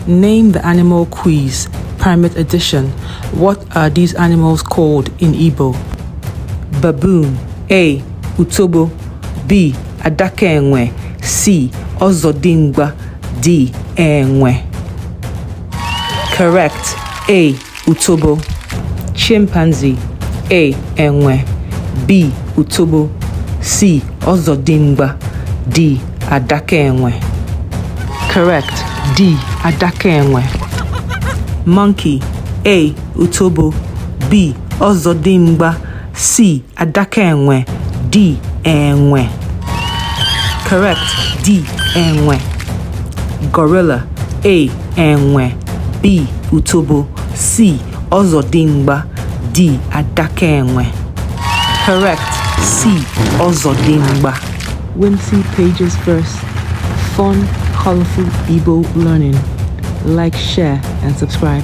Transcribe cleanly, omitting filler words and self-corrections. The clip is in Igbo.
Name the Animal Quiz, Primate Edition. What are these animals called in Igbo? Baboon. A. Utobo. B. Adaka enwe. C. Ozodimgba. D. Enwe. Correct. A. Utobo. Chimpanzee. A. Enwe. B. Utobo. C. Ozodimgba. D. Adaka enwe. Correct. D. Adaka enwe. Monkey. A. Utobo. B. Ozodimgba. C. Adaka enwe. D. Enwe. Correct. D. Enwe. Gorilla. A. Enwe. B. Utobo. C. Ozodimgba. D. Adaka enwe. Correct. C. Ozodimgba. Whimsy Pages Verse. Fun, colorful Igbo learning. Like, share, and subscribe.